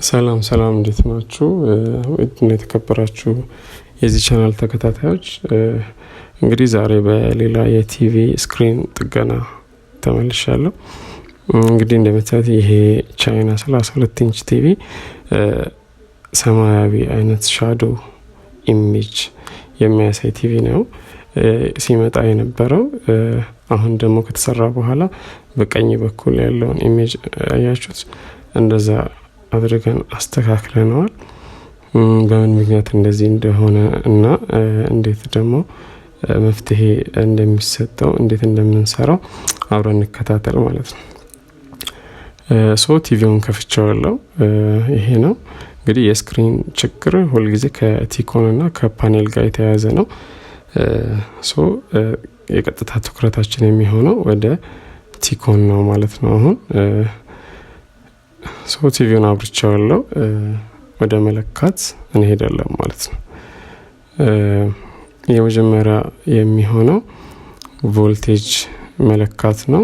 ሰላም ሰላም፣ እንዴት ናችሁ? ውድና የተከበራችሁ የዚህ ቻናል ተከታታዮች፣ እንግዲህ ዛሬ በሌላ የ TV screen ጥገና ተመልሻለሁ። እንግዲህ እንደምታዩት ይሄ ቻይና 32 inch TV ሰማያዊ አይነት shadow image የሚያሳይ ቲቪ ነው ሲመጣ የነበረው። አሁን ደግሞ ከተሰራ በኋላ በቀኝ በኩል ያለውን image አያችሁት? እንደዛ አድርገን አስተካክለነዋል። በምን ምክንያት እንደዚህ እንደሆነ እና እንዴት ደግሞ መፍትሄ እንደሚሰጠው፣ እንዴት እንደምንሰራው አብረን እንከታተል ማለት ነው። So ቲቪውን ከፍቼዋለሁ። ይሄ ነው እንግዲህ የ screen ችግር ሁልጊዜ ከ T-con እና ከፓኔል ጋር የተያያዘ ነው። So የቀጥታ ትኩረታችን የሚሆነው ወደ T-con ነው ማለት ነው። አሁን so ቲቪውን አብርቼዋለሁ። ወደ መለካት እንሄዳለን ማለት ነው። የመጀመሪያ የሚሆነው ቮልቴጅ መለካት ነው።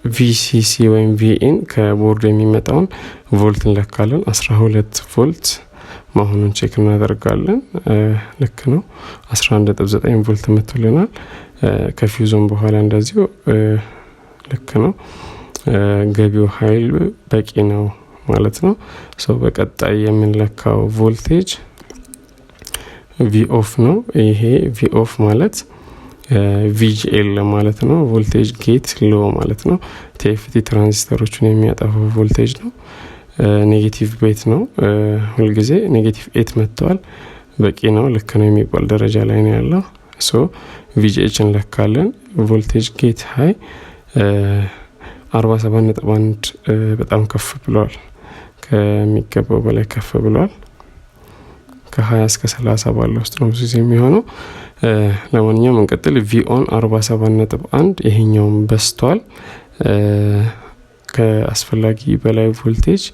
VCC ወይም Vin ከ ቦርድ የሚመጣውን ቮልት እንለካለን። 12 ቮልት መሆኑን check እናደርጋለን። ልክ ነው። 11.9 ቮልት መጥቶልናል። ከፊውዞን በኋላ እንደዚሁ ልክ ነው። ገቢው ኃይል በቂ ነው ማለት ነው። So በቀጣይ የምንለካው voltage V off ነው። ይሄ V off ማለት VGL ማለት ነው። Voltage gate low ማለት ነው። TFT transistor ኦችን የሚያጠፋው ቮልቴጅ ነው። Negative ቤት ነው። ሁልጊዜ negative 8 መጥተዋል። በቂ ነው፣ ልክ ነው የሚባል ደረጃ ላይ ነው ያለው። So VGH እንለካለን። Voltage gate high 47.1፣ በጣም ከፍ ብሏል። ከሚገባው በላይ ከፍ ብሏል። ከ20 እስከ 30 ባለው ውስጥ ነው ብዙ ጊዜ የሚሆነው። ለማንኛውም እንቀጥል። V on 47.1፣ ይሄኛውም በስቷል። ከአስፈላጊ በላይ voltage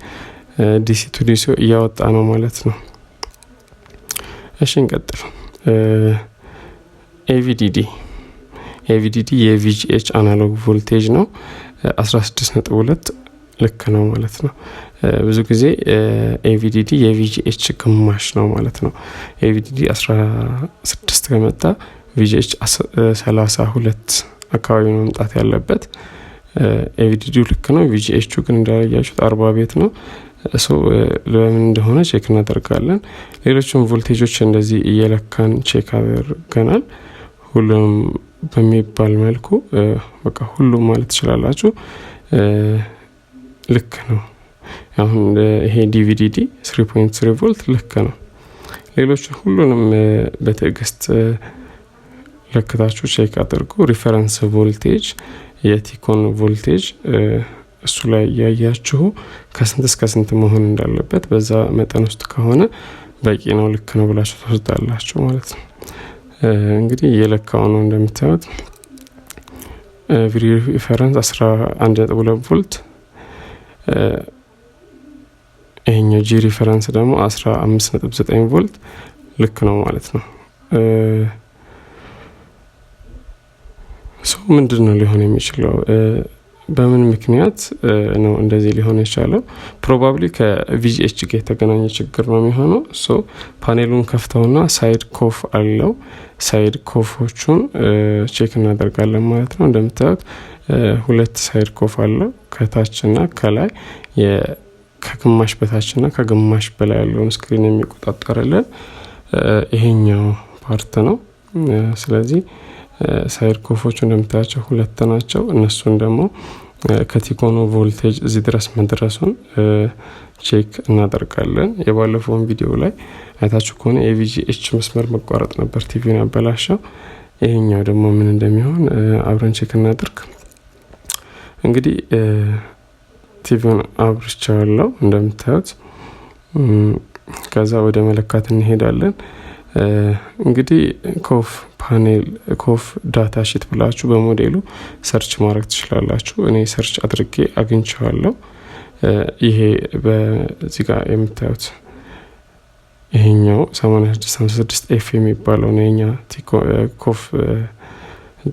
DC to DC እያወጣ ነው ማለት ነው። እሺ እንቀጥል። AVDD፣ AVDD የ VGH analog voltage ነው። 16.2 ልክ ነው ማለት ነው። ብዙ ጊዜ AVDD የ VGH ግማሽ ነው ማለት ነው። AVDD 16 ከመጣ VGH 32 አካባቢ መምጣት ያለበት። AVDD ው ልክ ነው። VGH ኡ ግን እንዳያችሁት 40 ቤት ነው። So ለምን እንደሆነ check እናደርጋለን። ሌሎችም ቮልቴጆች እንደዚህ እየለካን check አድርገናል። ሁሉም በሚባል መልኩ፣ በቃ ሁሉም ማለት ትችላላችሁ፣ ልክ ነው። አሁን ይሄ DVDD 3.3 ቮልት ልክ ነው። ሌሎች ሁሉንም በትዕግስት ለክታችሁ check አድርጉ። Reference voltage፣ የ T-con voltage እሱ ላይ እያያችሁ ከስንት እስከ ስንት መሆን እንዳለበት፣ በዛ መጠን ውስጥ ከሆነ በቂ ነው፣ ልክ ነው ብላችሁ ትወስዳላችሁ ማለት ነው። እንግዲህ እየለካው ነው እንደምታዩት፣ V reference 11.2 ቮልት፣ ይሄኛው G reference ደግሞ 15.9 ቮልት፣ ልክ ነው ማለት ነው። So ምንድን ነው ሊሆን የሚችለው? በምን ምክንያት ነው እንደዚህ ሊሆን የቻለው? Probably ከ VGH ጋር የተገናኘ ችግር ነው የሚሆነው። So panel ኡን ከፍተውና side COF አለው። Side COF ኦቹን check እናደርጋለን ማለት ነው። እንደምታዩት ሁለት side COF አለው፣ ከታችና ከላይ፣ ከግማሽ በታችና ከግማሽ በላይ ያለውን screen የሚቆጣጠርልን ይሄኛው part ነው። ስለዚህ side COF ኦቹ እንደምታያቸው ሁለት ናቸው። እነሱን ደግሞ ከ T-con ኑ ቮልቴጅ እዚህ ድረስ መድረሱን check እናደርጋለን። የባለፈውን ቪዲዮ ላይ አይታችሁ ከሆነ የ VGH መስመር መቋረጥ ነበር ቲቪውን ያበላሸው። ይሄኛው ደግሞ ምን እንደሚሆን አብረን check እናድርግ። እንግዲህ ቲቪውን አብርቻለሁ እንደምታዩት። ከዛ ወደ መለካት እንሄዳለን። እንግዲህ COF panel፣ COF data sheet ብላችሁ በሞዴሉ search ማድረግ ትችላላችሁ። እኔ search አድርጌ አግኝቼዋለሁ። ይሄ በዚህ ጋር የምታዩት ይሄኛው 8656 F የሚባለው ነው የኛ COF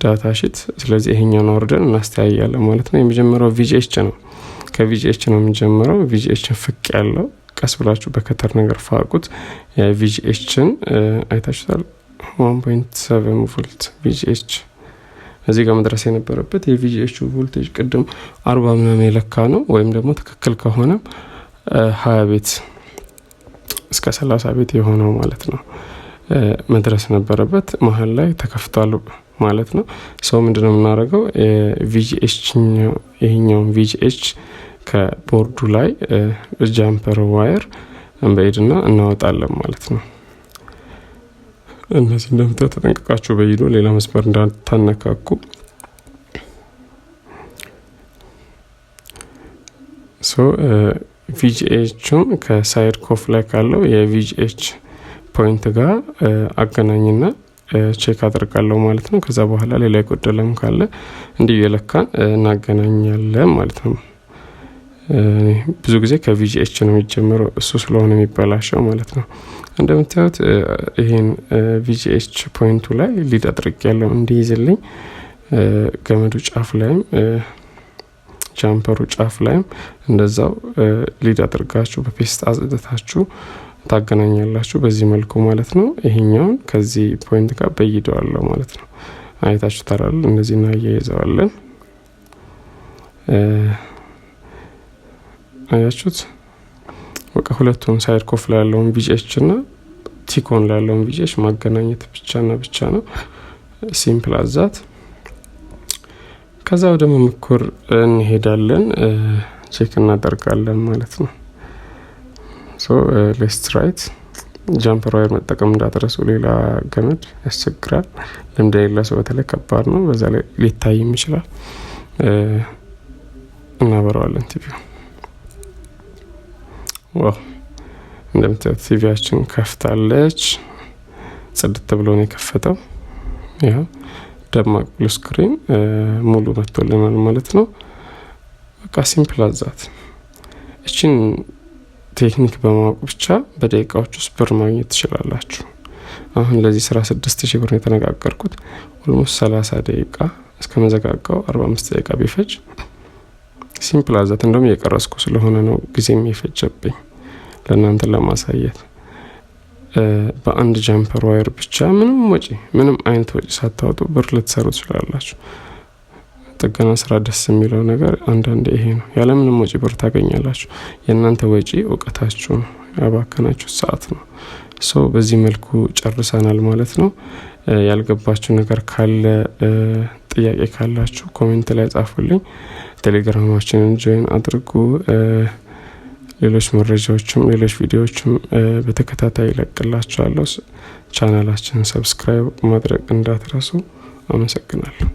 data sheet። ስለዚህ ይሄኛውን አውርደን እናስተያያለን ማለት ነው። የመጀመሪያው VGH ነው። ከ VGH ነው የምንጀምረው። VGH ን ፍቅ ያለው ቀስ ብላችሁ በ cutter ነገር ፋቁት። VGH ን አይታችሁታል። 1.7 volt VGH እዚህ ጋር መድረስ የነበረበት የ VGH voltage ቅድም 40 ምናምን የለካ ነው። ወይም ደግሞ ትክክል ከሆነ 20 ቤት እስከ 30 ቤት የሆነው ማለት ነው መድረስ ነበረበት። መሀል ላይ ተከፍቷል ማለት ነው። So ምንድነው የምናደርገው? VGH ይሄኛውን VGH ከ board ኡ ላይ jumper wire እንበይድና እናወጣለን ማለት ነው። እነዚህ እንደምታዩ ተጠንቅቃችሁ በይዱ፣ ሌላ መስመር እንዳታነካኩ። So VGH ኡን ከ side COF ላይ ካለው የ VGH point ጋር አገናኝና check አደርጋለሁ ማለት ነው። ከዛ በኋላ ሌላ የጎደለም ካለ እንዲሁ የለካን እናገናኛለን ማለት ነው። ብዙ ጊዜ ከ VGH ነው የሚጀምረው፣ እሱ ስለሆነ የሚበላሸው ማለት ነው። እንደምታዩት ይሄን VGH point ኡ ላይ lead አድርጌያለሁ እንዲይዝልኝ። ገመዱ ጫፍ ላይም፣ jumper ኡ ጫፍ ላይም እንደዛው lead አድርጋችሁ በ paste አጽድታችሁ ታገናኛላችሁ በዚህ መልኩ ማለት ነው። ይሄኛውን ከዚህ point ጋር በይደዋለሁ ማለት ነው። አይታችሁታል። እንደዚህ እናያይዘዋለን። አያችሁት? በቃ ሁለቱን side COF ላይ ያለውን VGH እና T-con ላይ ያለውን VGH ማገናኘት ብቻና ብቻ ነው። Simple as that። ከዛ ወደ መሞከር እንሄዳለን፣ check እናደርጋለን ማለት ነው። So let's try it። Jumper wire መጠቀም እንዳትረሱ። ሌላ ገመድ ያስቸግራል። ልምድ የሌለ ሰው በተለይ ከባድ ነው። በዛ ላይ ሊታይም ይችላል። እናበረዋለን ቲቪው። Wow፣ እንደምታዩት ቲቪያችን ከፍታለች። ጽድት ብሎ ነው የከፈተው። ያው ደማቅ blue screen ሙሉ መጥቶልናል ማለት ነው። በቃ simple as that። እችን ቴክኒክ በማወቅ ብቻ በደቂቃዎች ውስጥ ብር ማግኘት ትችላላችሁ። አሁን ለዚህ ስራ 6000 ብር ነው የተነጋገርኩት። Almost 30 ደቂቃ እስከ መዘጋጋው 45 ደቂቃ ቢፈጅ simple as that። እንደውም እየቀረጽኩ ስለሆነ ነው ጊዜም የፈጀብኝ ለእናንተ ለማሳየት። በአንድ jumper wire ብቻ ምንም ወጪ፣ ምንም አይነት ወጪ ሳታወጡ ብር ልትሰሩ ትችላላችሁ። ጥገና ስራ ደስ የሚለው ነገር አንዳንዴ ይሄ ነው። ያለ ምንም ወጪ ብር ታገኛላችሁ። የእናንተ ወጪ እውቀታችሁ ነው፣ ያባከናችሁ ሰዓት ነው። So በዚህ መልኩ ጨርሰናል ማለት ነው። ያልገባችሁ ነገር ካለ፣ ጥያቄ ካላችሁ comment ላይ ጻፉልኝ። ቴሌግራማችንን join አድርጉ። ሌሎች መረጃዎችም ሌሎች ቪዲዮዎችም በተከታታይ ይለቅላችኋለሁ። ቻናላችንን subscribe ማድረግ እንዳትረሱ። አመሰግናለሁ።